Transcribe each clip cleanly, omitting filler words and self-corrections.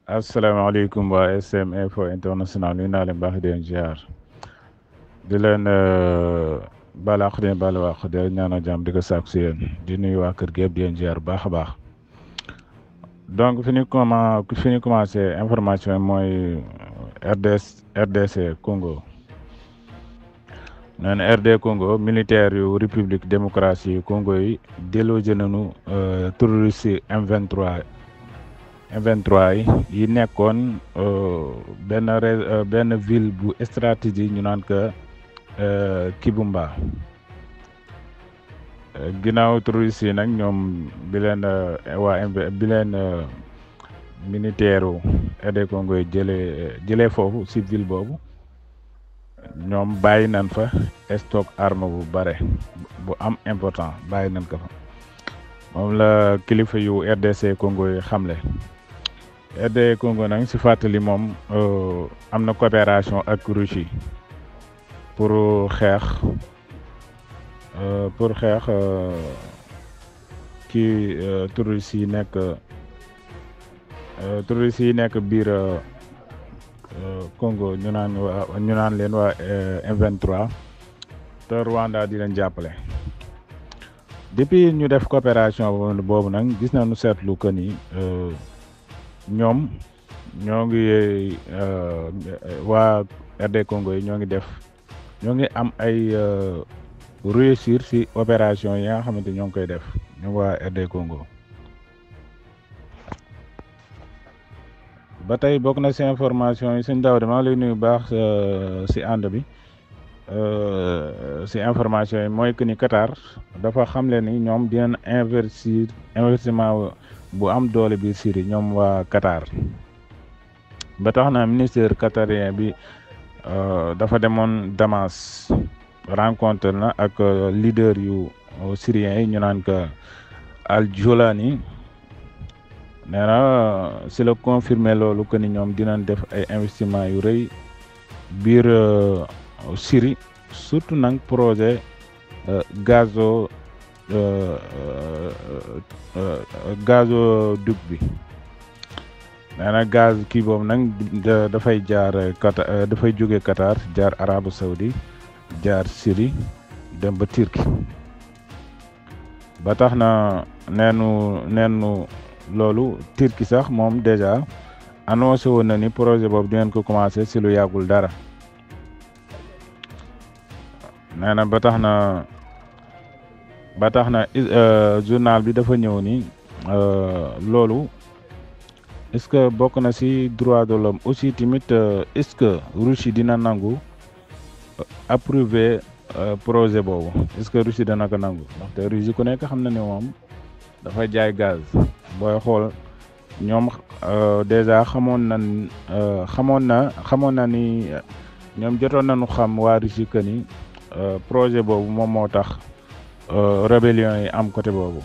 asalaamaaleykum waa SM Info International nuyu naa leen baax di leen ziar di leen balaax di leen balaax di leen ñaanal jàmm di ko sàkku si yéen di nuyu waa kër gi yëpp di leen ziar bu baax a baax. donc fi ñu commencé information yi mooy RDC Congo nee na RD Congo militaire yu république démocratie Congo yi délogé nañu terroriste M23 yi nekkoon benn ville bu stratégie ñu naan que Kibumba ginnaaw terroriste yi nag ñoom bi leen militaire u RD Congo yi jëlee foofu si ville boobu ñoom bàyyi nañ fa stock arme bu bare bu am important bàyyi nañ ko fa moom la kilifa yu RDC Congo yi xamle. RD Congo nag si fàttali moom am na coopération ak Russie pour xeex terroriste yi nekk biir Congo ñu naan leen waa M23 te Rwanda di leen jàppale. depuis ñu def coopération boobu nag gis nañu seetlu que ni ñoom ñoo ngi waa RD Congo yi ñoo ngi am ay réussir ci opération yi nga xamante ñoo ngi koy def ñoom waa RD Congo. ba tey bokk na ci information yi suñ daaw de maa ngi lay nuyu baax ci ànd bi ci information yi mooy que ni Qatar dafa xamle ni ñoom dinañ investissement bu am doole bi Syrie ñoom waa Qatar ba tax na ministère qatarien bi dafa demoon Damas rencontre na ak leader yu syriens yi ñu naan que Al Jolani nee na si la confirmer loolu que ni ñoom dinañ def ay investissement yu rëy biir Syrie surtout nag projet gazoduc bi nee na gaz kii boobu nag dafay jaar Qatar dafay jóge Qatar jaar Arabie Saoudi jaar Syrie dem ba Turquie ba tax na neenu loolu Turquie sax moom déjà annoncé woon na ni projet boobu dinañ ko commencé si lu yàggul dara nee na ba tax na journal bi dafa ñëw ni loolu est-ce que bokk na ci droit de l'homme aussi tamit est-ce que Russie dina nangu approuver projet boobu est-ce que Russie dana ko nangu ndaxte Russie ku nekk xam na ne moom dafa jaay gaz booy xool ñoom déjà xamoon na ni ñoom jotoon nañu xam waa Russie que ni projet boobu moom moo tax rébellion yi am côté boobu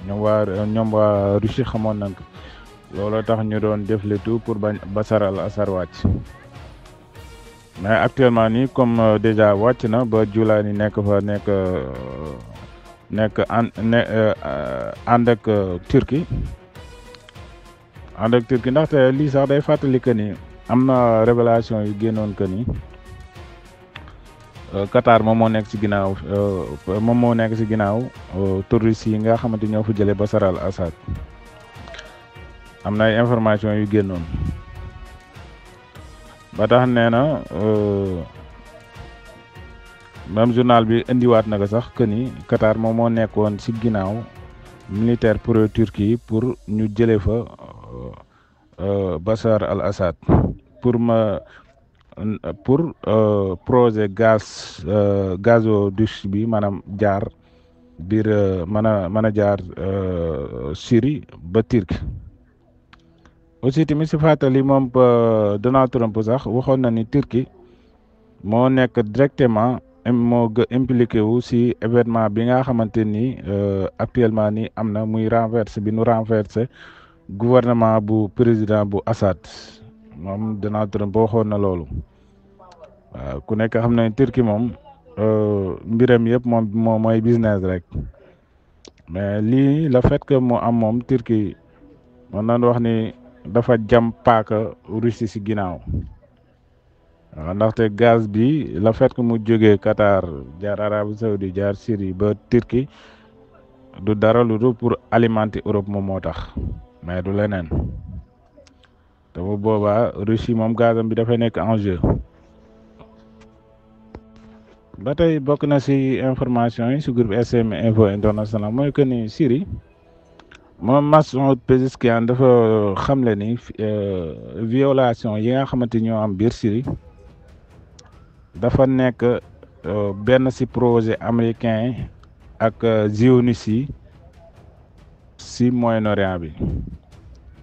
ñoom waa Russie xamoon nañ ko looloo tax ñu doon def le tout pour bañ Bachar al-Assad wàcc mais actuellement nii comme déjà wàcc na ba Julaani ànd ak Turquie ndaxte lii sax day fàttali que ni am na révélation yu génnoon que ni Qatar moom moo nekk ci ginnaaw terroristes yi nga xamante ñoo fa jëlee Bachar al-Assad am na ay information yu génnoon ba tax nee na même journal bi indiwaat na ko sax que ni Qatar moom moo nekkoon ci ginnaaw militaire pour Turquie pour ñu jëlee fa Bachar al-Assad pour projet gazoduc bi maanaam jaar biir mën a jaar Syrie ba Turquie aussi tamit si fàttali moom Donald Trump sax waxoon na ni Turquie moo nekk directement moo impliqué wu si événement bi nga xamante ni actuellement ni am na muy renversé gouvernement bu président bu Assad moom Donald Trump waxoon na loolu waaw ku nekk xam na Turquie moom mbiram yëpp moom mooy business rek mais lii le fait que mu am moom Turquie mën nañu wax ni dafa jam paaka Russie ci ginnaaw waaw ndaxte gaz bi le fait que mu jógee Qatar jaar Arabie Saoudite jaar Syrie ba Turquie du dara lu dul pour alimenter Europe moom moo tax mais du leneen te bu boobaa Russie moom gazam bi dafay nekk enjeu. ba tey bokk na ci information yi ci groupe SM Info International mooy que ni Syrie moom Massoud Pezeshkian dafa xamle ni violation yi nga xamante ñoo am biir Syrie dafa nekk benn ci projet américain ak zionistes yi ci Moyen-Orient bi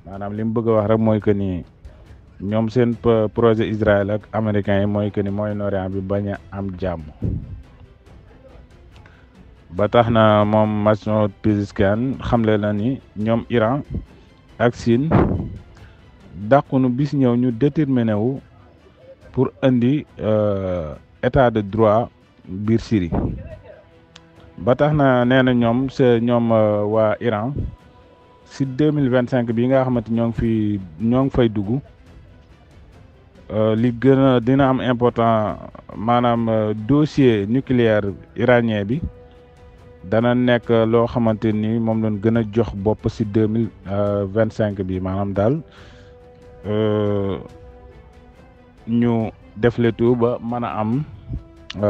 maanaam li mu bëgg a wax rek mooy que ni ñoom seen projet Israël ak américain yi mooy que ni Moyen-Orient bi bañ a am jàmm ba tax na moom Massoud Pezeshkian xamle na ni ñoom Iran ak Chine dàqunu bis ñëw ñu déterminé wu pour indi état de droit biir Syrie ba tax na nee na ñoom waa Iran ci 2025 bi nga xamante ñoo ngi fay dugg li gën a dina am important maanaam dossier nucléaire iranien bi dana nekk loo xamante ni moom lañ gën a jox bopp ci 2025 bi maanaam daal ñu def le tout ba mën a am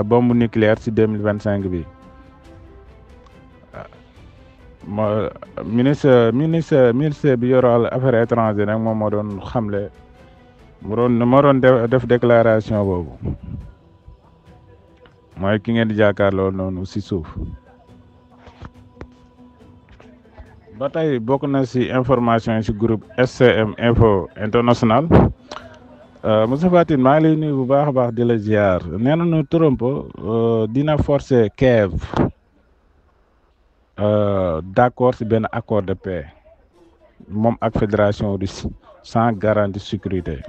bombe nucléaire ci 2025 bi ministre bi yore affaires étrangères nag moom moo doon xamle moo doon def déclaration boobu mooy ki ngeen di jàkkaarloo noonu ci suuf. ba tey bokk na ci information yi ci groupe SCM Info International Moustapha Tine maa ngi lay nuyu bu baax a baax di la ziar nee nañu Trump dina forcer Kiev d'accord ci benn accord de paix moom ak fédération russe sans garantie sécurité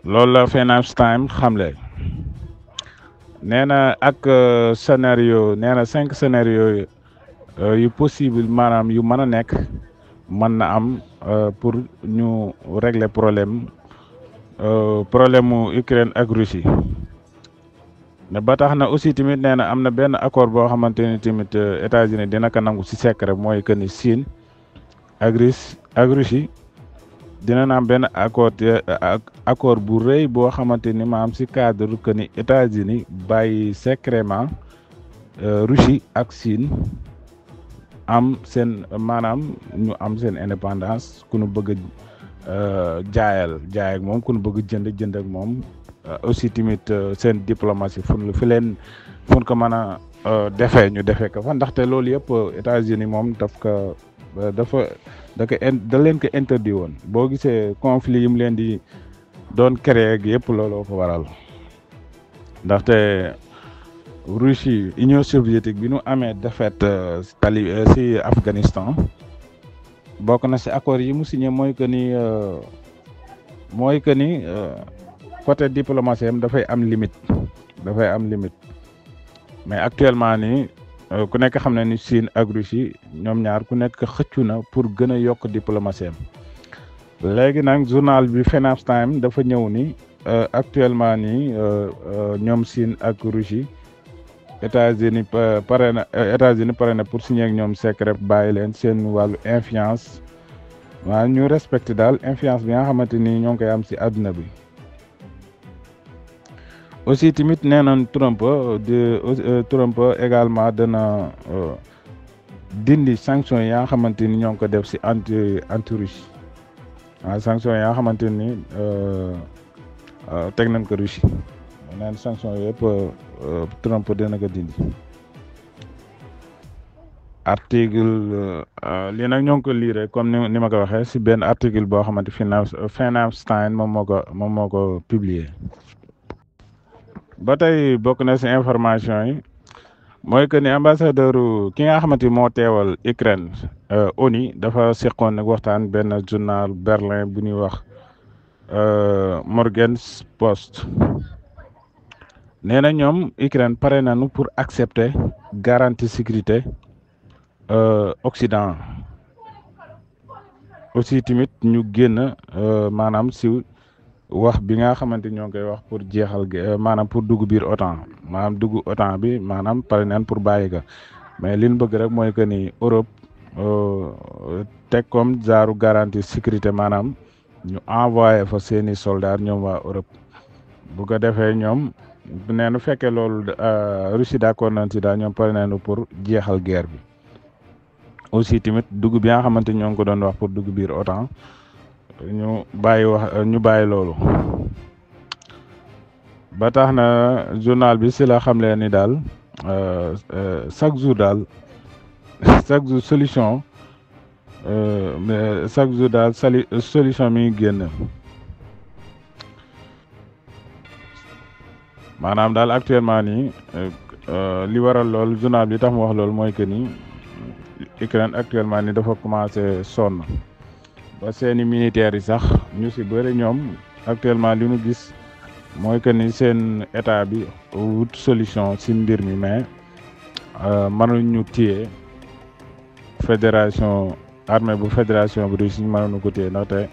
loolu la Financial Times xamle nee na ak scénario nee na 5 scénario yu possible maanaam yu mën a nekk mën na am pour ñu régler problème mu Ukraine ak Russie mais ba tax na aussi tamit nee na am na benn accord boo xamante ni tamit États-Unis dina ko nangu ci secret mooy que ni Chine ak Russie dina na am benn accord bu rëy boo xamante ni maanaam ci cadre que ni États-Unis bàyyi secrètement Russie ak Chine am seen maanaam ñu am seen indépendance ku nu bëgg jaay ak moom ku nu bëgg jënd ak moom aussi tamit seen diplomatie fu ko mën a defee ñu defee ko fa ndaxte loolu yëpp États-Unis moom da leen ko interdit woon boo gisee conflit yi mu leen di doon créer ak yëpp looloo ko waral ndaxte Russie Union soviétique bi nu amee défaite ci Afghanistan bokk na ci accord yi mu signé mooy que ni côté diplomatie am dafay am limite mais actuellement nii ku nekk xam na ni Chine ak Russie ñoom ñaar ku nekk xëccu na pour gën a yokk diplomatie am léegi nag journal bi Financial Times dafa ñëw ni actuellement nii ñoom Chine ak Russie États-Unis pare na pour signer ak ñoom secret bàyyi leen seen wàllu influence waaw ñu respecté daal influence bi nga xamante ni ñoo ngi koy am ci àdduna bi aussi tamit nee nañ Trump également dana dindi sanction yi nga xamante ni ñoo ngi ko def ci anti Russie waaw sanction yi nga xamante ni teg nañ ko Russie neen sanction yëpp Trump dina ko dindi article lii nag ñoo ngi ko lire comme ni ma ko waxee ci benn article boo xamante Financial Times moom moo ko publier ba tey bokk na ci information yi mooy que ni ambassadeur ki nga xamante moo teewal Ukraine ONU dafa seqoon nag waxtaan benn journal Berlin bu ñuy wax Morgenpost nee na ñoom Ukraine pare nañu pour accepter garantie sécurité Occident aussi tamit ñu génn maanaam si wax bi nga xamante ñoo ngi koy wax pour jeexal maanaam pour dugg biir OTAN maanaam dugg OTAN bi maanaam pare neen pour bàyyi ko mais li ñu bëgg rek mooy que ni Europe teg comme genre garantie sécurité maanaam ñu envoyé fa seeni soldats ñoom waa Europe bu ko defee ñoom nee nu fekkee loolu Russie d'accord nañ si daal ñoom pare nañu pour jeexal guerre bi aussi tamit dugg bi nga xamante ñoo ngi ko doon wax pour dugg biir OTAN ñu bàyyi loolu ba tax na journal bi si la xamle ni daal chaque jour solution mais chaque jour daal solution mi ngi génn maanaam daal actuellement nii li waral lool journal bi tax mu wax loolu mooy que ni Ukraine actuellement ni dafa commencé sonn ba seeni militaires yi sax ñu si bëri ñoom actuellement li ñu gis mooy que ni seen état bi wut solution si mbir mi mais mënuñu téye fédération armée bu fédération bi Russie mënuñu ko téye ndaxte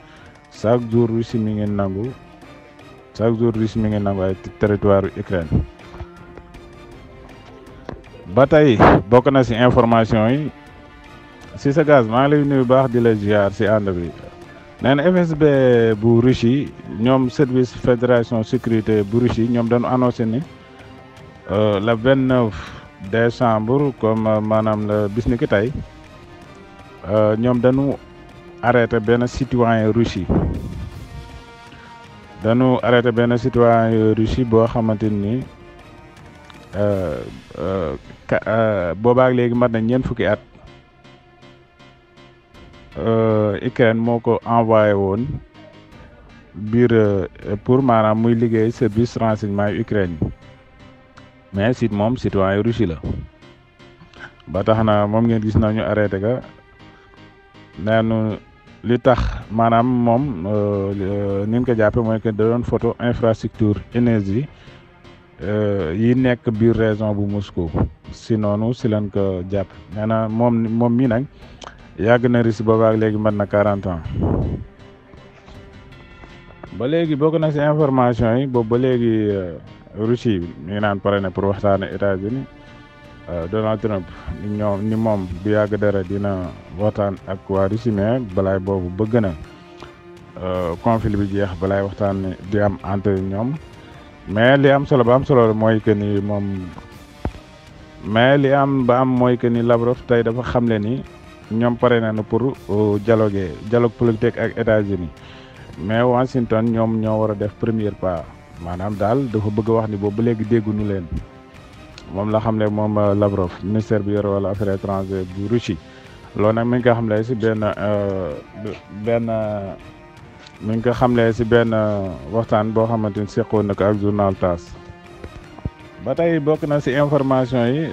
chaque jour Russie mi ngi nangu ay territoire Ukraine ba tey bokk na si information yi si sa gaz maa ngi lay nuyu baax di la ziar si ànd bi nee na FSB bu Russie ñoom service fédération sécurité bu Russie ñoom dañu annoncé ni le 29 décembre comme maanaam la bis ni ki tey ñoom dañu arrêté benn citoyen Russie boo xamante ni boobaak léegi mat na ñeent fukki at Ukraine moo ko envoyé woon biir pour maanaam muy liggéey service renseignement yu Ukraine mais moom citoyen Russie la ba tax na moom ngeen gis nañu arrêté ga neenu li tax maanaam moom ni ñu ko jàppe mooy que da doon photo infrastructure énergie yi nekk biir région bu Moscou si noonu si leen ko jàpp nee na moom mii nag yàgg na Russie boobu ak léegi mat na 40 ans ba léegi bokk na si information yi boobu ba léegi Russie mi ngi naan pare na pour waxtaane États-Unis Donald Trump ni moom bu yàgg dara dina waxtaan ak waa Russie mais balaay boobu bëgg na conflit bi jeex balaay waxtaan di am entre ñoom mais li am solo ba am solo mooy que ni mooy que ni Lavrov tey dafa xamle ni ñoom pare nañu pour dialogue politique ak États-Unis mais Washington ñoom ñoo war a def premier pas maanaam daal dafa bëgg a wax ni boobu ba léegi dégguñu leen moom la xam ne moom Lavrov ministère bi yor wala affaires étrangères bu Russie loolu nag mi ngi ko xamle si benn waxtaan boo xamante ni seqoon na ko ak journal TASS ba tey bokk na si information yi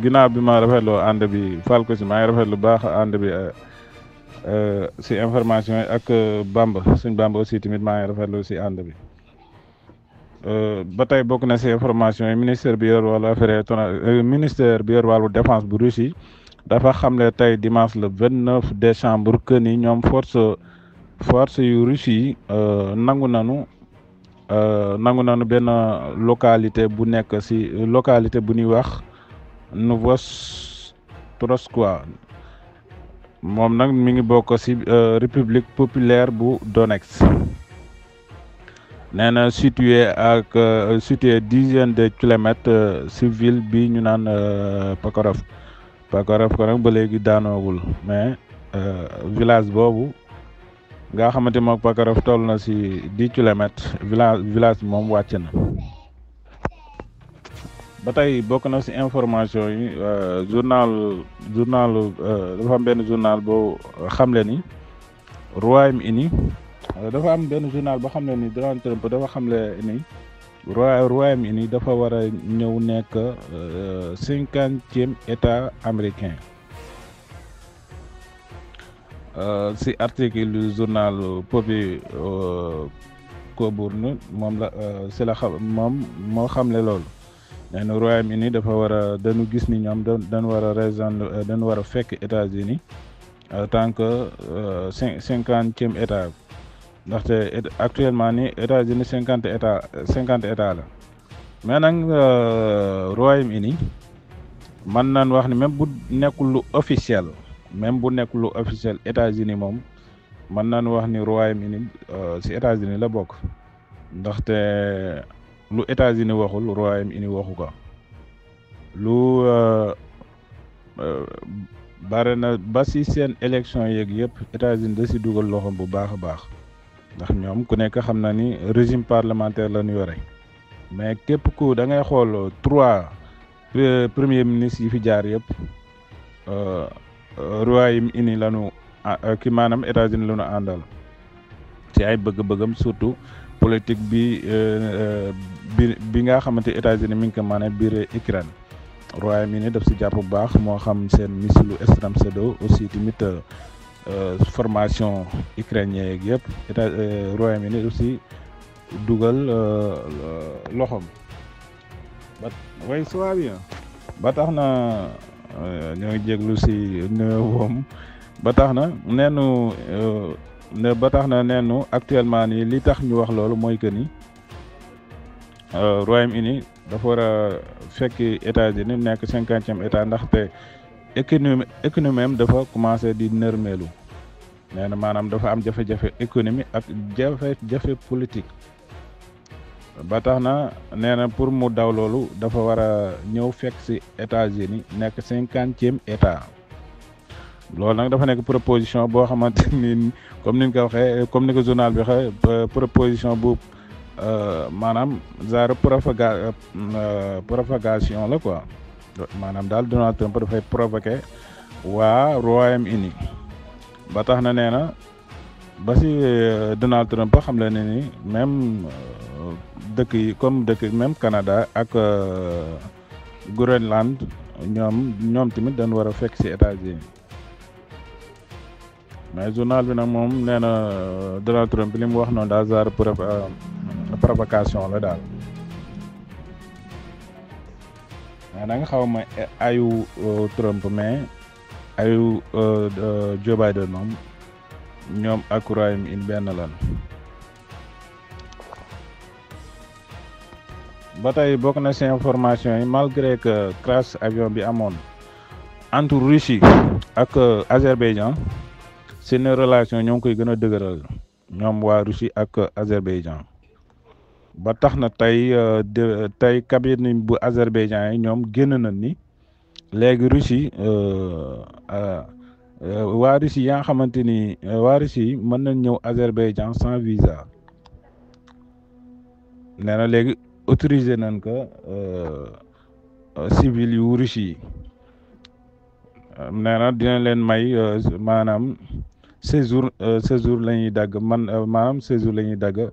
ginnaaw bi ma rafetloo ànd bi fal ko si maa ngi rafetlu baax ànd bi si information yi ak Bamba suñ Bamba aussi tamit maa ngi rafetlu si ànd bi ba tey bokk na si information yi ministère bi yor wàllu défense bu Russie dafa xamle tey dimanche le 29 décembre que ni ñoom force yu Russie nangu nanu benn localité bu nekk si localité bu ñuy wax Novostroysk moom nag mi ngi bokk si république populaire bu Donetsk nee na situé dizaine de kilomètres si ville bi ñu naan Pakharovsk ko nag ba léegi daanoogul mais village boobu nga xamante moom Pakharovsk toll na si 10 kilomètres village moom wàcc na ba tey bokk na si information yi journal dafa am benn journal boo xamle ni Royaume-Uni dafa am benn journal boo xamle ni Donald Trump dafa xamle ni Royaume-Uni dafa war a ñëw nekk 50e état américain si article du journal Poppy Coburn moom la si la moom moo xamle loolu nee na Royaume-Uni dafa war a dañu gis ni ñoom dañu war a fekk États-Unis en tant que 50e état ndaxte actuellement ni États-Unis 50 états la mais nag Royaume-Uni man nañ wax ni même bu nekkul lu officiel États-Unis moom man nañ wax ni Royaume-Uni ci États-Unis la bokk ndaxte lu États-Unis waxul Royaume-Uni waxu ko lu bare na ba ci seen élection yeeg yëpp États-Unis da ci dugal loxoom bu baax a baax ndax ñoom ku nekk xam na ni régime parlementaire la ñu yore mais képp ku da ngay xool 3 premier ministre yi fi jaar yëpp Royaume-Uni la ñu ki maanaam États-Unis la ñu àndal ci ay bëgg-bëggam surtout politique bi nga xamante États-Unis mi ngi ko maanaam biir Ukraine Royaume-Uni daf si jàpp bu baax moo xam seen missile Extreme Shadow aussi tamit formation ukrainien yeeg yëpp Royaume-Uni aussi dugal loxoom ba tax na ñoo ngi jéglu si woom ba tax na neenu actuellement nii li tax ñu wax loolu mooy que ni Royaume-Uni dafa war a fekk États-Unis nekk 50e état ndaxte économie am dafa commencé di nërmeelu nee na maanaam dafa am jafe-jafe économie ak jafe-jafe politique ba tax na nee na pour mu daw loolu dafa war a ñëw fekk ci États-Unis nekk 50e état loolu nag dafa nekk proposition boo xamante ni comme ni ko waxee comme ni ko journal bi waxee proposition bu maanaam genre propagation la quoi maanaam daal Donald Trump dafay provoquer waa Royaume-Uni ba tax na nee na ba si Donald Trump xam le ne ni même dëkk yi comme dëkk même Canada ak Groenland ñoom tamit dañ war a fekk si États-Unis mais journal bi nag moom nee na Donald Trump li mu wax noonu daal genre provocation la daal mais nag xaw ma ayu Trump mais ayu Joe Biden moom ñoom ak Royaume-Uni benn lan ba tey bokk na ci information yi malgré que crash avion bi amoon entre Russie ak Azerbaïdjan seen relation ñoo ngi koy gën a dëgëral ñoom waa Russie ak Azerbaïdjan ba tax na tey cabinet bu Azerbaïdjan yi ñoom génn na ni léegi Russie waa Russie yaa nga xamante ni waa Russie mën nañ ñëw Azerbaïdjan sans visa nee na léegi autorisé nañ ko civil yu Russie yi nee na dina leen may maanaam séjour la ñuy dagg maanaam séjour la ñuy dagg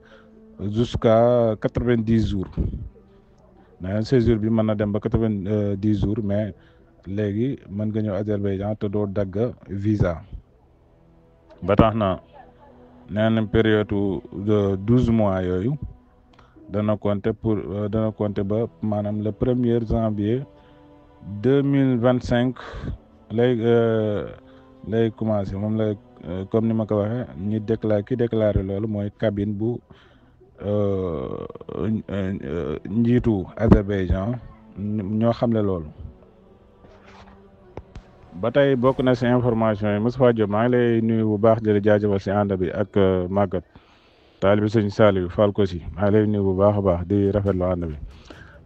jusqu'à 90 jours nee na séjour bi mën na dem ba 90 jours mais léegi mën nga ñëw Azerbaïdjan te doo dagg visa ba tax na nee na période de 12 mois yooyu dana compter ba maanaam le 1er janvier 2025 lay commencé moom la comme ni ma ko waxee ñi déclaré loolu mooy cabine bu njiitu Azerbaïdjan ñoo xamle loolu. ba tey bokk na ci information yi Moustapha Diop maa ngi lay nuyu bu baax di la jaajëfal ci ànd bi ak Maguette taalibi sëñ Saliou Fall ko si maa ngi lay nuyu bu baax a baax di rafetlu ànd bi.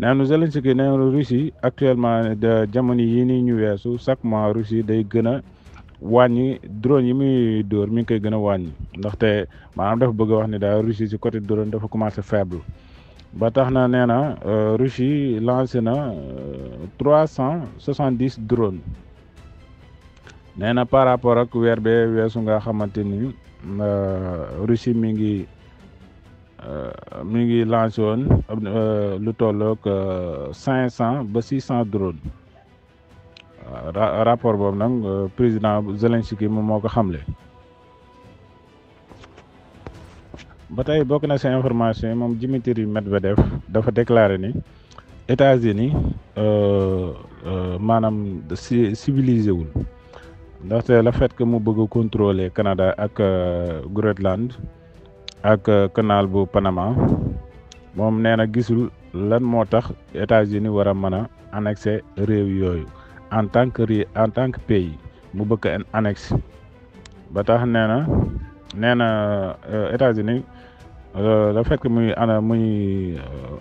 nee na Zelensky nee na Russie actuellement jamono yi nii ñu weesu chaque mois Russie day gën a wàññi drone yi muy dóor mi ngi koy gën a wàññi ndaxte maanaam dafa bëgg a wax ni daal Russie ci côté drone dafa commencé faible ba tax na nee na Russie lancé na 370 drone nee na par rapport ak weer bee weesu nga xamante ni Russie mi ngi lancé woon lu tolloog 500 ba 600 drone rapport boobu nag président Zelensky moom moo ko xamle. ba tey bokk na ci information yi moom Dmitry Medvedev dafa déclaré ni États-Unis maanaam civilisé wul ndaxte le fait que mu bëgg contrôler Canada ak Groenland ak canal bu Panama moom nee na gisul lan moo tax États-Unis war a mën a annexer réew yooyu en tant que pays mu bëgg a annexe ba tax nee na États-Unis le fait que muy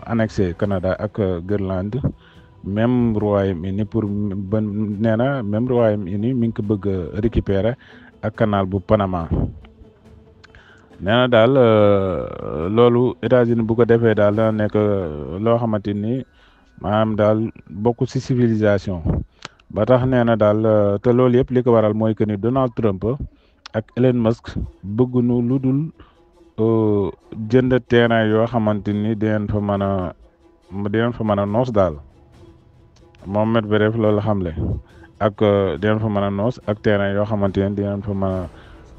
annexer Canada ak Groenland même Royaume-Uni nee na même Royaume-Uni mi ngi ko bëgg a récupérer ak canal bu Panama nee na daal loolu États-Unis bu ko defee daal dana nekk loo xamante ni maanaam daal bokk ci civilisation ba tax nee na daal te loolu yëpp li ko waral mooy que ni Donald Trump ak Elon Musk bëgguñu lu dul jënd terrain yoo xamante ni dinañ fa mën a noos daal moom Medvedev loolu xamle ak dinañ fa mën a noos ak terrain yoo xamante ni dinañ fa mën a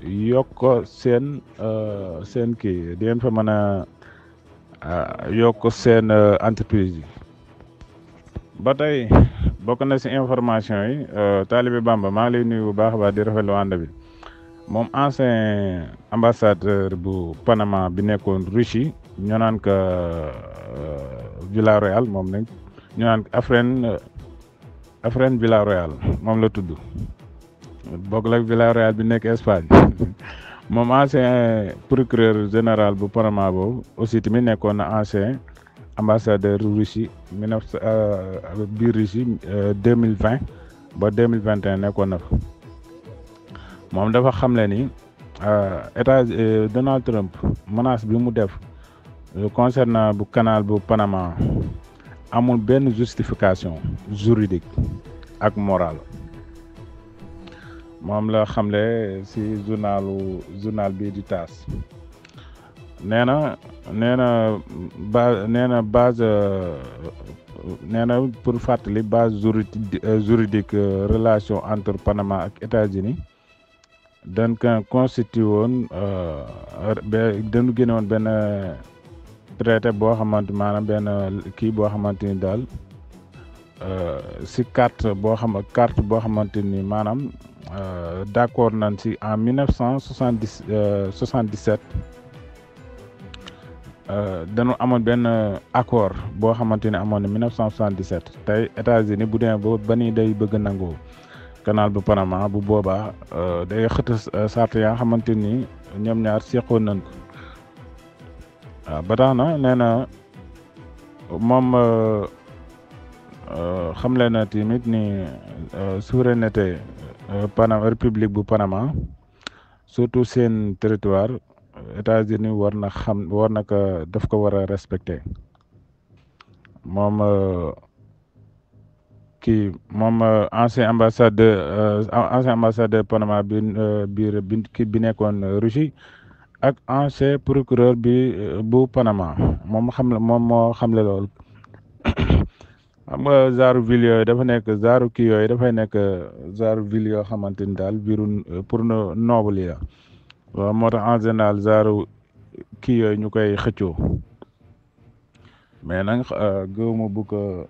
yokk seen kii dinañ fa mën a yokk seen entreprise yi. ba tey bokk na ci information yi Talibé Bamba maa ngi lay nuyu bu baax a baax di rafetlu ànd bi moom ancien ambassadeur bu Panama bi nekkoon Russie ñu naan ko Villarreal moom nag ñu naan Efren Villarreal moom la tudd bokk la Villarreal bi nekk Espagne moom ancien procureur général bu Panama boobu aussi tamit nekkoon na ancien ambassadeur Russie biir Russie 2020 ba 2021 nekkoon na fa moom dafa xamle ni Donald Trump menace bi mu def concernant bu canal bu Panama amul benn justification juridique ak morale moom la xamle ci journal bi di TASS nee na pour fàttali base juridique relation entre Panama ak États-Unis dañ ko constitué woon dañu génne woon benn traité boo xamante maanaam benn kii boo xamante ni daal ci carte boo xamante ni maanaam d'accord nañ ci en 1977 dañu amoon benn accord boo xamante ni amoon na 1977 tey États-Unis bu demee ba ni day bëgg nangoo canal bu Panama bu boobaa day xët sart yaa xamante ni ñoom ñaar seqoon nañ ko waaw ba tax na nee na moom xamle na tamit ni souveraineté république bu Panama surtout seen territoire États-Unis war na ko daf ko war a respecter moom ancien ambassadeur Panama bi nekkoon Russie ak ancien procureur bu Panama moom moo xamle lool xam nga genre ville yooyu dafa nekk genre kii yooyu dafay nekk genre ville yoo xamante ni daal biiru pour noble yi la waaw moo tax en général genre kii yooyu ñu koy xëccoo mais nag gëwuma bu ko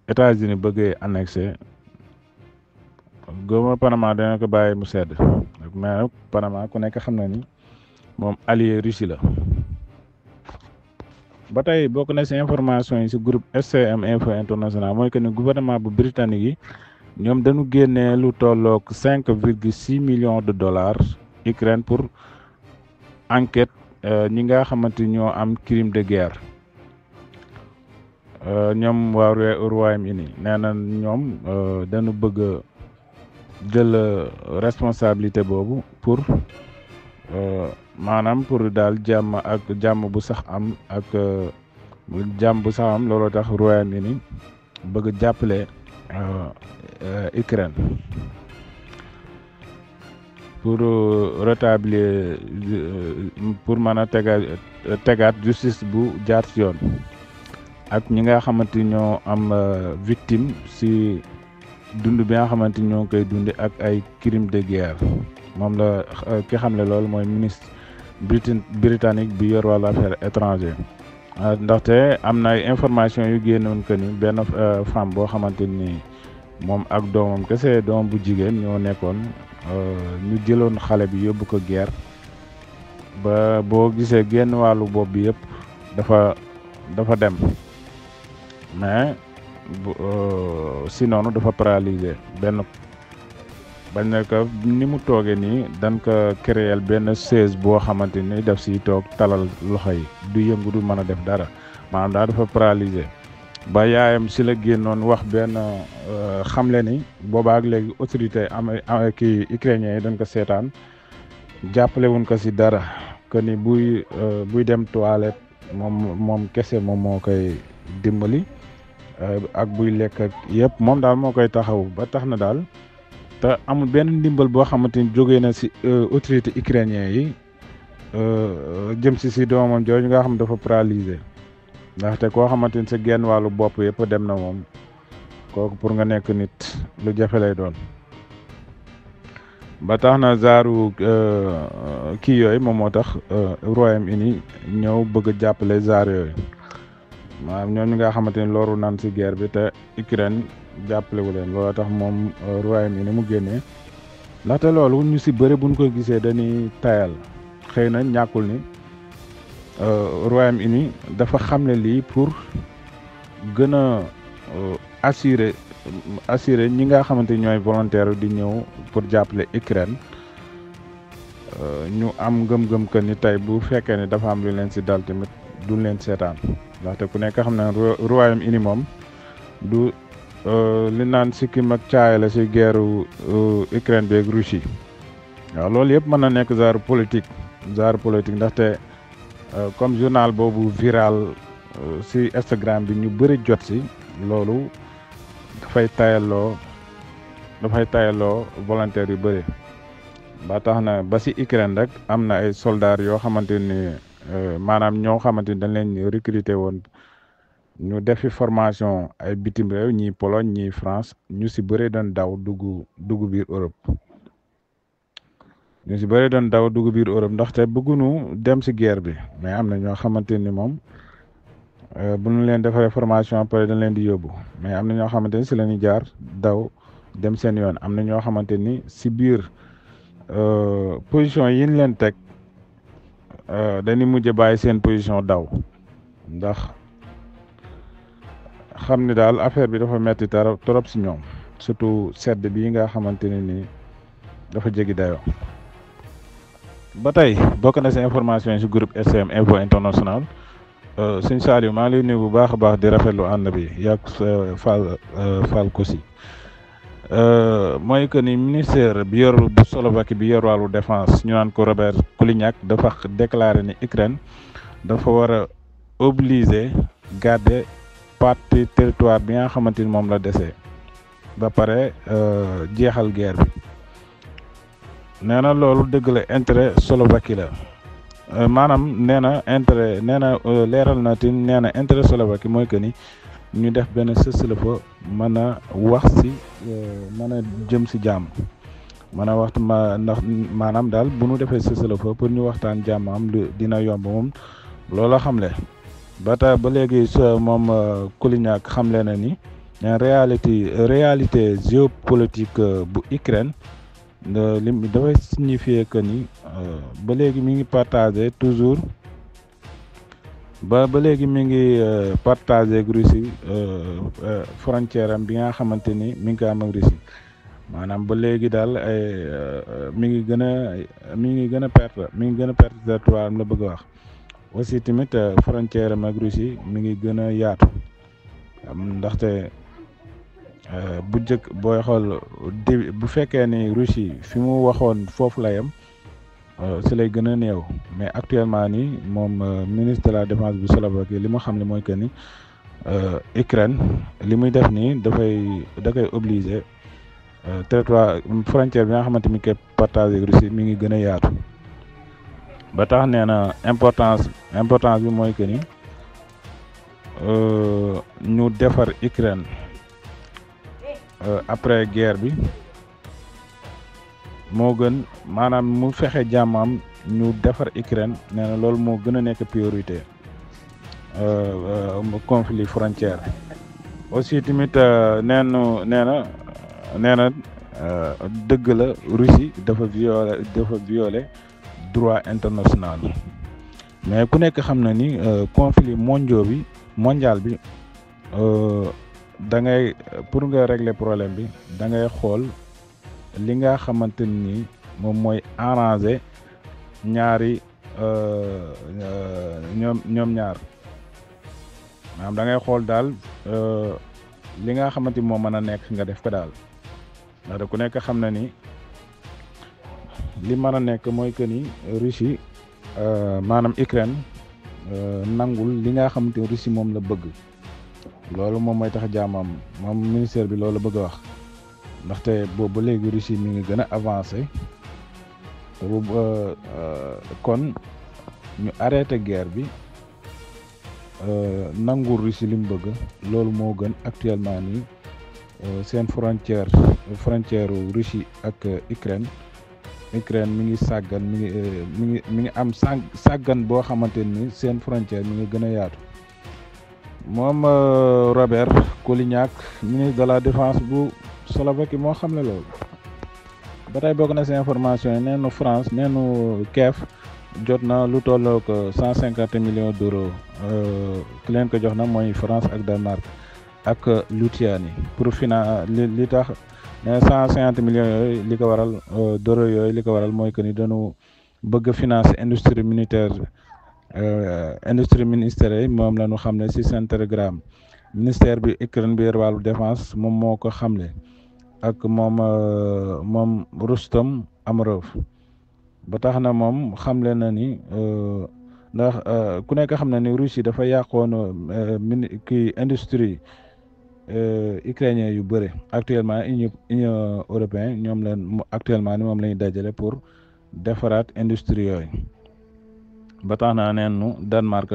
États-Unis bëggee annexé gëwuma Panama dana ko bàyyi mu sedd mais nag Panama ku nekk xam na ni moom allié Russie la. ba tey bokk na ci information yi ci groupe SCM Info International mooy que ni gouvernement bu britannique yi ñoom dañu génnee lu tolloog 5,6 millions de dollars Ukraine pour enquête ñi nga xamante ñoo am crime de guerre ñoom waa Royaume-Uni nee na ñoom dañu bëgg jël responsabilité boobu pour maanaam pour daal jàmm bu sax am ak jàmm bu sax am looloo tax Royaume-Uni bëgg jàppale Ukraine pour rétablir pour mën a tegaat justice bu jaar ci yoon ak ñi nga xamante ñoo am victime ci dund bi nga xamante ñoo ngi koy dundi ak ay crime de guerre moom la ki xam ne loolu mooy ministre britannique bi yor wàllu affaires étrangères ndaxte am na ay information yu génnoon que ni benn femme boo xamante ni moom ak doomam kese doom bu jigéen ñoo nekkoon ñu jëloon xale bi yóbbu ko guerre ba boo gisee genn wàllu bopp bi yëpp dafa dem mais si noonu dafa paralysé benn bañ ne ko ni mu toogee nii dañ ko créer benn chaise boo xamante ni daf si toog talal loxo yi du yëngu du mën a def dara maanaam daal dafa paralysé ba yaayam si la génnoon wax benn xamle ni boobaak léegi autorité kii ukrainien yi dañ ko seetaan jàppale wuñ ko si dara que ni buy dem toilette moom kese moom moo koy dimbali ak buy lekk ak yëpp moom daal moo koy taxaw ba tax na daal te amul benn ndimbal boo xamante ni jógee na si autorité ukrainien yi jëm si doomam jooju nga xam dafa paralysé ndaxte koo xamante ni sa genn wàllu bopp yëpp dem na moom kooku pour nga nekk nit lu jafe lay doon ba tax na zaaru kii yooyu moom moo tax Royaume-Uni ñëw bëgg a jàppale zaar yooyu maanaam ñoom ñi nga xamante ni loru naan si guerre bi te Ukraine jàppale wu leen loolu tax moom Royaume-Uni mu génnee ndaxte loolu ñu si bëri buñ ko gisee dañuy tayal xëy na ñàkkul ni Royaume-Uni dafa xamle lii pour gën a assurer ñi nga xamante ni ñooy volontaire di ñëw pour jàppale Ukraine ñu am ngëm-ngëm que ni tey bu fekkee ne dafa am lu leen si dal tamit duñ leen seetaan ndaxte ku nekk xam na Royaume-Uni moom du li naan sikkim ak caay la si guerre Ukraine beeg Russie waaw loolu yëpp mën na nekk genre politique ndaxte comme journal boobu viral si Instagram bi ñu bëri jot si loolu dafay tayaloo volontaire yu bëri ba tax na ba si Ukraine rek am na ay soldats yoo xamante ni maanaam ñoo xamante ni dañ leen recruter woon ñu defi formation ay bitim réew ñii Pologne ñii France ñu si bëri doon daw dugg biir Europe ndaxte bëgguñu dem si guerre bi mais am na ñoo xamante ni moom bu ñu leen defaree formation après dañ leen di yóbbu mais am na ñoo xamante ni si la ñuy jaar daw dem seen yoon am na ñoo xamante ni si biir position yi ñu leen teg dañuy mujj bàyyi seen position daw ndax xam ni daal affaire bi dafa metti trop si ñoom surtout sedd bii nga xamante ne ni dafa jéggi dayoo. ba tey bokk na si information yi si groupe SCM Info International sëñ Saliou maa ngi lay nuyu bu baax a baax di rafetlu ànd bi yàgg Fall Kosi mooy que ni ministère bi yor bu Slovaquie bi yor wàllu défense ñu naan ko Robert Kuliňák dafa déclaré ni Ukraine dafa war a obligé garder partie territoire bi nga xamante ni moom la desee ba pare jeexal guerre bi nee na loolu dëgg la intérêt Slovaquie la maanaam nee na leeral na ti nee na intérêt Slovaquie mooy que ni ñu def benn cessez-le-feu mën a wax si mën a jëm si jàmm mën a waxtu ndax maanaam daal bu ñu defee cessez-le-feu pour ñu waxtaan jàmm am dina yomb moom loola xamle ba léegi moom Kuliňák xamle na ni réalité géopolitique bu Ukraine li dafay signifier que ni ba léegi mi ngi partagé toujours ba léegi mi ngi partagé ak Russie frontière am bi nga xamante ni mi ngi ko am ak Russie maanaam ba léegi daal mi ngi gën a perte territoire am la bëgg a wax aussi tamit frontière am ak Russie mi ngi gën a yaatu ndaxte bu njëkk booy xool bu fekkee ni Russie fi mu waxoon foofu la yem si lay gën a néew mais actuellement nii moom ministre de la défense bu Slovaquie li mu xam ne mooy que ni Ukraine li muy def nii da koy obligé territoire frontière bi nga xamante mi koy partagé ak Russie mi ngi gën a yaatu ba tax nee na importance bi mooy que ni ñu defar Ukraine après guerre bi moo gën maanaam mu fexe jàmmam ñu defar Ukraine nee na loolu moo gën a nekk priorité conflit frontière aussi tamit nee na nee na dëgg la Russie dafa violer droit international mais ku nekk xam na ni conflit mondial bi da ngay pour nga régler problème bi da ngay xool li nga xamante ni moom mooy arranger ñaari ñoom ñaar maanaam da ngay xool daal li nga xamante ni moo mën a nekk nga def ko daal ndax ku nekk xam na ni li mën a nekk mooy que ni Russie maanaam Ukraine nangul li nga xamante ni Russie moom la bëgg loolu moom mooy tax jaamam moom ministère bi loolu bëgg a wax ndaxte boobu ba léegi Russie mi ngi gën a avancé te boobu kon ñu arrêté guerre bi nangul Russie li mu bëgg loolu moo gën actuellement nii seen frontière Russie ak Ukraine mi ngi sàggan mi ngi am sàggan boo xamante ni seen frontière mi ngi gën a yaatu moom Robert Kolignac ministre de la défense bu Slovaquie moo xam ne loolu ba tey bokk na si information yi neenu France neenu Kiev jot na lu tolloo ko 150 millions d'euros ki leen ko jox na mooy France ak Danemark ak Lituanie pour li tax ne 150 millions yooyu li ko waral d'euros yooyu li ko waral mooy que ni dañu bëgg financer industrie ministère yi moom la ñu xam ne si seen télégramme ministère bi Ukraine bi yor wàllu défense moom moo ko xamle ak moom Rustom Amerov ba tax na moom xamle na ni ndax ku nekk xam na ni Russie dafa yàqoon industrie ukrainien yu bëre actuellement Union européenne ñoom leen actuellement ni moom la ñuy dajale pour defaraat industrie yooyu ba tax na neenu Danemark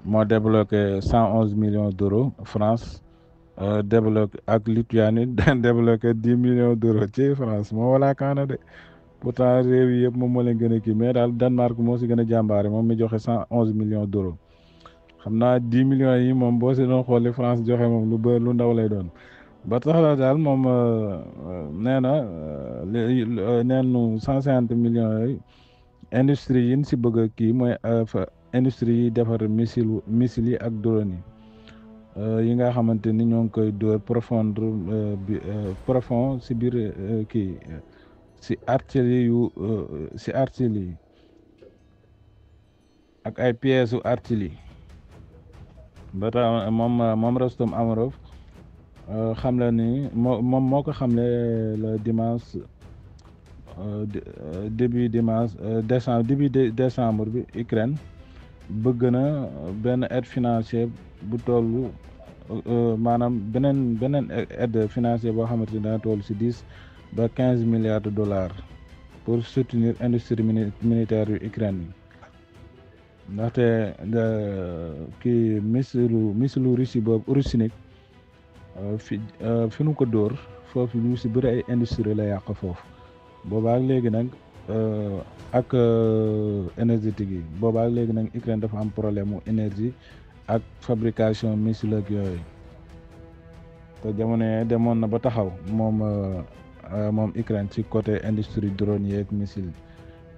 moo débloqué 111 millions d'euros France débloqué ak Lituanie débloqué 10 millions d'euros ci France moo walaa kaana de pourtant réew yi yëpp moom moo leen gën a kii mais daal Danemark moo si gën a jàmbaare moom mi joxe 111 millions d'euros xam naa 10 millions yi moom boo si doon xooli France joxe moom lu bëri lu ndaw lay doon ba tax la daal moom nee na neenu 150 millions yooyu industrie yi si bëgg kii mooy industrie yi defar missile yi ak drone yi nga xamante ni ñoo ngi koy dóor profond si biir kii si artillerie yi ak ay pièces u artillerie ba tax moom Rostom Amerov xam la ni moom moo ko xamle le dimanche début décembre bi Ukraine bëgg na benn aide financière bu toll maanaam beneen aide financière boo xamante ni dana toll si 10 ba 15 milliards de dollars pour soutenir industrie militaire yu Ukraine yi ndaxte kii missile Russie boobu Russie fi nu ko dóor foofu lu si bëri ay industrie la yàq foofu boobaak léegi nag ak énergétique yi boobaak léegi nag Ukraine dafa am problème mu énergie ak fabrication missile ak yooyu te jamono yee demoon na ba taxaw moom Ukraine ci côté industrie drone yi ak missile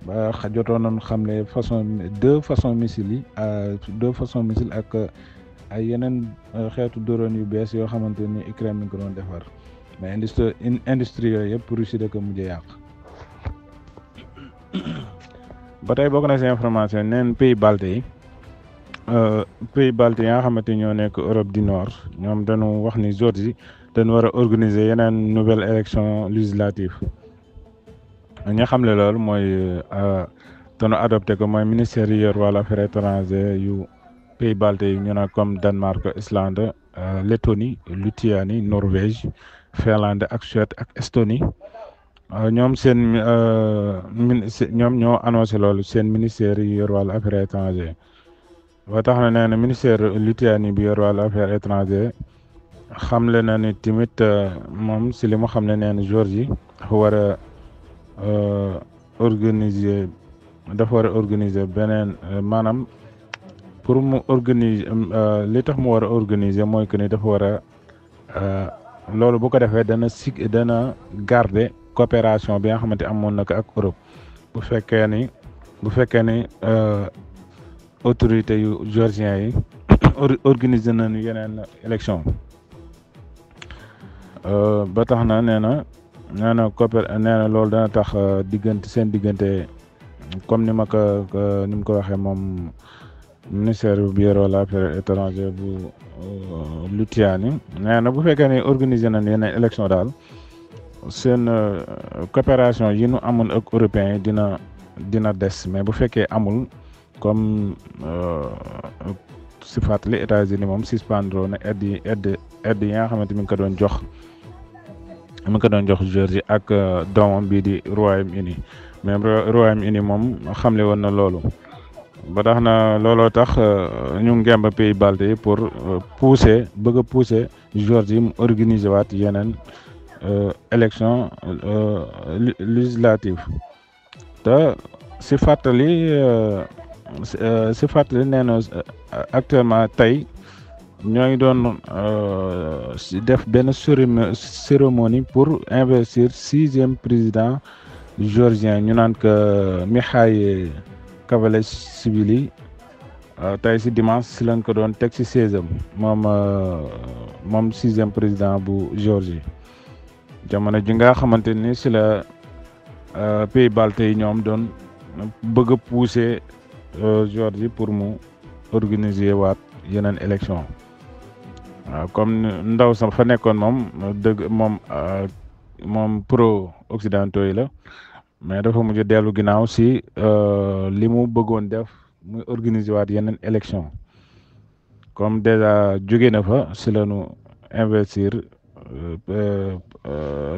ba jotoon nañu xam ne deux façons missiles ak ay yeneen xeetu drone yu bees yoo xamante ni Ukraine mi ngi ko doon defar mais industrie yooyu yëpp Russie da ko mujjee yàq. ba tey bokk na ci information neen pays baltes yi nga xamante ñoo nekk Europe du Nord ñoom dañu wax ni Géorgie dañu war a organiser yeneen nouvelle élection législative ñi xam ne loolu mooy dañu adopté ko mooy ministère yi yor wàllu affaires étrangères yu pays baltes yi ñu ne comme Danemark Islande Lettonie Lituanie Norvège Finlande ak Suède ak Estonie ñoom ñoom ñoo annoncé loolu seen ministère yi yor wàllu affaires étrangères ba tax na nee na ministère Lituanie bi yor wàllu affaires étrangères xamle na ni tamit moom si li mu xam ne nee na Géorgie dafa war a organiser beneen maanaam pour mu organiser li tax mu war a organiser mooy que ni dafa war a loolu bu ko defee dana garder coopération bi nga xamante amoon na ko ak Europe bu fekkee ni autorité yu géorgien yi organiser nañu yeneen élection ba tax na nee na loolu dana tax seen diggante comme ni mu ko waxee moom ministère bu bureau la affaires étrangères bu Lituanie nee na bu fekkee ne organiser nañ yeneen élection daal seen coopération yi nu amoon ak européens yi dina des mais bu fekkee amul comme si fàttali États-Unis moom suspendre na aide yi nga xamante mi ngi ko doon jox Géorgie ak doomam bii di Royaume-Uni mais Royaume-Uni moom xamle woon na loolu ba tax na looloo tax ñu ngemb pays baltes yi pour bëgg a pousser Géorgie mu organiser waat yeneen élection législative te si fàttali nee na actuellement tey ñoo ngi doon def benn cérémonie pour investir 6e président géorgien ñu naan ko Mikhaïl Kavalashvili tey si dimanche si lañ ko doon teg si 16e moom 6e président bu Géorgie jamono ji nga xamante ni si la pays baltes yi ñoom doon bëgg a pousser Géorgie pour mu organiser waat yeneen élection waaw comme ndaw sa fa nekkoon moom pro occidentaux yi la mais dafa mujj dellu ginnaaw si li mu bëggoon def muy organiser waat yeneen élection comme déjà jóge na fa si la ñu investir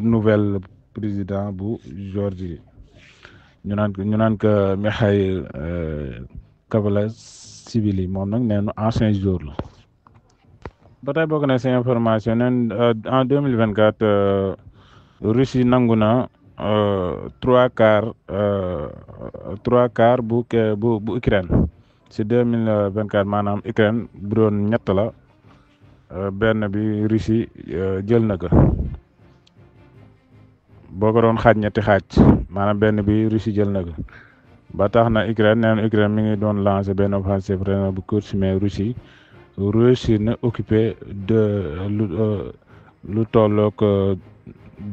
nouvelle président bu Géorgie ñu naan ko Mikhaïl Kavalashvili moom nag nee na ancien joueur la. ba tey bokk na si information neen en 2024 Russie nangu na 3/4 bu Ukraine si 2024 maanaam Ukraine bu doon ñett la benn bi Russie jël na ko boo ko doon xaaj ñetti xaaj maanaam benn bi Russie jël na ko ba tax na Ukraine mi ngi doon lancer benn offensive bu courte mais Russie na occupé lu tollook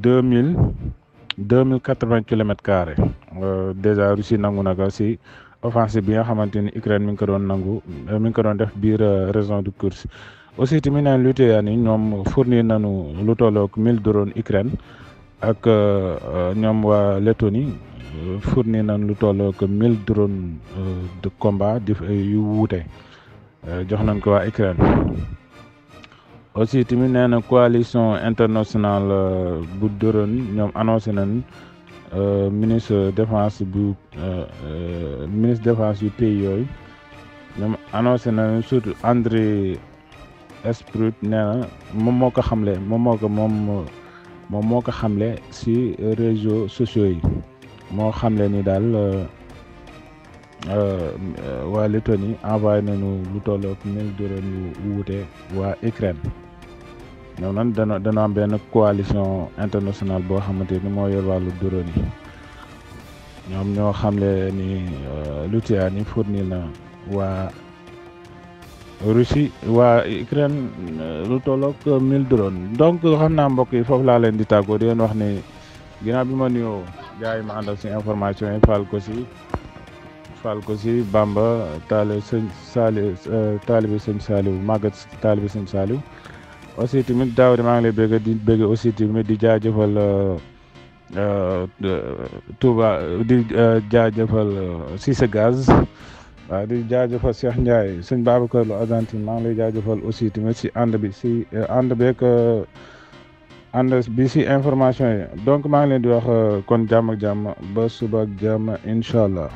2080 kilomètres carrés déjà Russie nangu na ko si offensive bi nga xamante ni Ukraine mi ngi ko doon def biir région de Kursk aussi tamit neen Lituanie ñoom fournir nañu lu tollook 1000 drones Ukraine ak ñoom waa Lettonie fournir nañ lu tollook 1000 drones de combat yu wuute jox nañ ko waa Ukraine aussi tamit nee na coalition internationale bu drone ñoom annoncé nañ ministre défense yu pays yooyu ñoom annoncé nañ surtout Andriy Sybiha nee na moom moo ko xamle si réseaux sociaux yi moo xamle ni daal waa Lettonie envoyé nañu lu tollook 1000 drones yu wuute waa Ukraine ñoom nag dana am benn coalition internationale boo xamante ni moo yor wàllu drone yi ñoom ñoo xamle ni Lituanie fournir na waa Russie waa Ukraine lu tollook 1000 drones donc xam naa mbokk yi foofu laa leen di tàggoo di leen wax ni ginnaaw bi ma nuyoo gars yi ma àndal si information yi fal ko si Bamba taalibe sëñ Saliou Maguette taalibe sëñ Saliou aussi tamit daaw di maa ngi lay bëgg aussi tamit di jaajëfal Touba di jaajëfal Cissé Gaz waaw di jaajëfal Cheikh Ndiaye sëñ Babacar Lo Argentine maa ngi lay jaajëfal aussi tamit si ànd bi si si information yi donc maa ngi leen di wax kon jàmm ak jàmm ba suba ak jàmm incha allah.